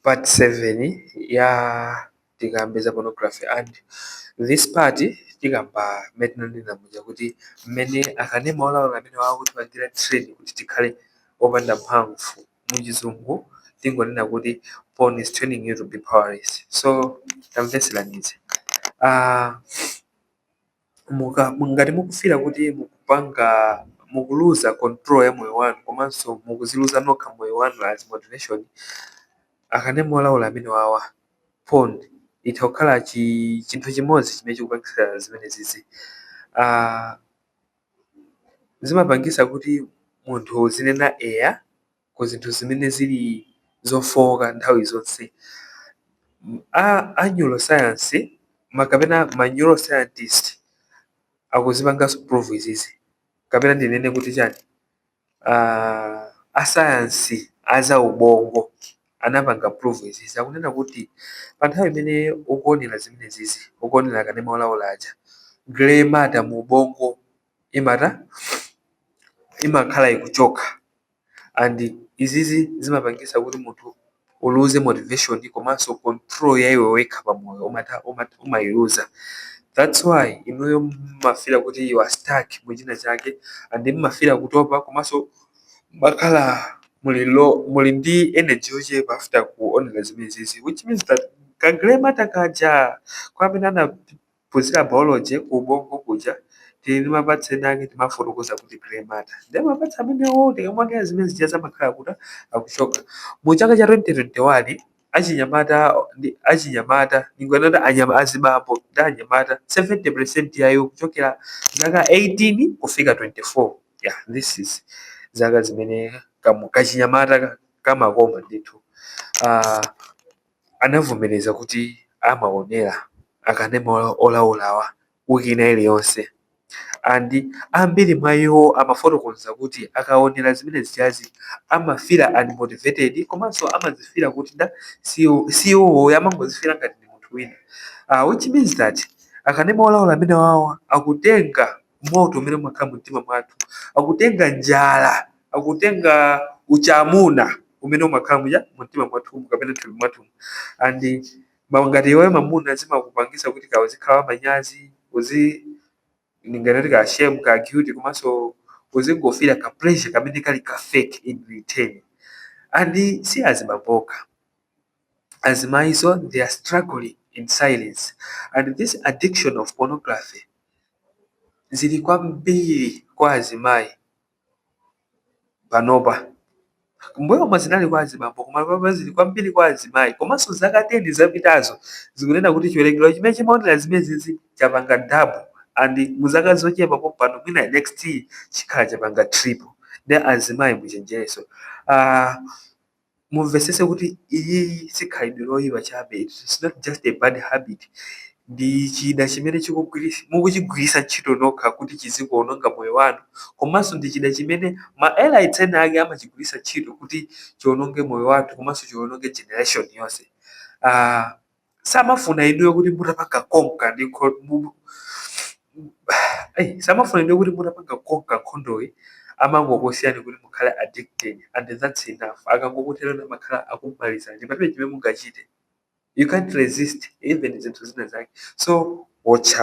Part 7 ya Tikambe za Pornography, and this part tikamba mmene tinanena muja kuti mmene akanema olaula amene wakutipangira train kuti tikhale opanda mphamvu. Muchizungu tingonena kuti porn is training you to be powerless. So tamveseranize. Ngati mukufira kuti mukupanga, mukuluza control ya moyo wanu komanso mukuziluza nokha moyo wanu as motivation, akanema olaula amene wawa, porn, itha kukhala chinthu chimodzi chimene chikupangisa zimene zizi. Zimapangisa kuti munthu uzinena eya ku zinthu zimene zili zofowoka nthawi zonse. A neuroscience makapena ma neuroscientist akuzipanganso prove izizi, kapena ndinene kuti chani, asayansi azaubongo anapanga prove izizi. Akunena kuti pa nthawi imene ukuonera zimene zizi, ukuonera kanema olaula aja, grey matter mu ubongo imata imakhala ikuchoka, and izizi zimapangisa kuti munthu uluze motivation komanso control ya iwe wekha pamoyo umayiluza. That's why inuyo mmafira kuti you are stuck muchina chake and mmafira kutopa komanso makhala muli low, muli ndi energy yochepa after kuonera zimene zizi, which means that ka grey matter kaja, kwa amene anaphunzira biology, ku ubongo kuja tili ndi ma parts ena ake timafotokoza kuti grey matter. Ndiye ma parts amenewo tikamaonera zimene zija zamakhala kuti akuchoka. Mu chaka cha 2021, achinyamata ndi achinyamata, ningonena anyama, azibambo ndi anyamata, 70% yayo kuchokera zaka 18 kufika 24, yeah, this is zaka zimene kachinyamata kamakoma ndithu, anavomereza kuti amaonera akanema olaulawa wiki ina iliyonse, and ambiri mwa iwo amafotokoza kuti akaonera zimene zijazi amafira unmotivated komanso amazifira kuti nda siwo, amangozifira ngati ndi munthu wina, which means that akanema olaula amene wawa akutenga moto umene umakhala mumtima mwathu, akutenga njala, akutenga uchamuna umene umakhala muja mumtima mwathu kapena thupi mwathu. And ngati iweyo mamuna, zimakupangisa kuti ka uzikhala wamanyazi, uzi ndinganati ka shame, ka guilt, komanso uzingofira ka pressure kamene kali ka fake in return. And si azibamboka, azimayiso, they are struggling in silence, and this addiction of pornography zili kwambiri kwa azimayi panopa. Mbuyo zinali kwa azibambo, koma panopa zili kwambiri kwa azimayi. Komanso zaka 10 zapitazo zikunena kuti chiwerengero chimene chimaonera zimenezi chapanga double, and muzaka zochepa pompano, mwina next year, chikhala chapanga triple. Ndi azimayi muchenjereso, mumvesese kuti iyi si khalidwe loyipa chabe. It's not just a bad habit, ndi chida chimene mukuchigwiritsa ntchito nokha kuti chizikuononga moyo wanu, komanso ndi chida chimene ma elites ena ake amachigwiritsa ntchito kuti chiononge moyo wathu komanso chiononge generation yonse. Samafuna inuyo kuti mutapanga conquer ndi samafuna inuyo kuti mutapanga conquer nkhondoyi. Amangokusiyani kuti mukhale addicted and that's enough. Akangokutero amakhala akumalizani, palibe chimene mungachite. You can't resist even zinthu zina zake. So watch out.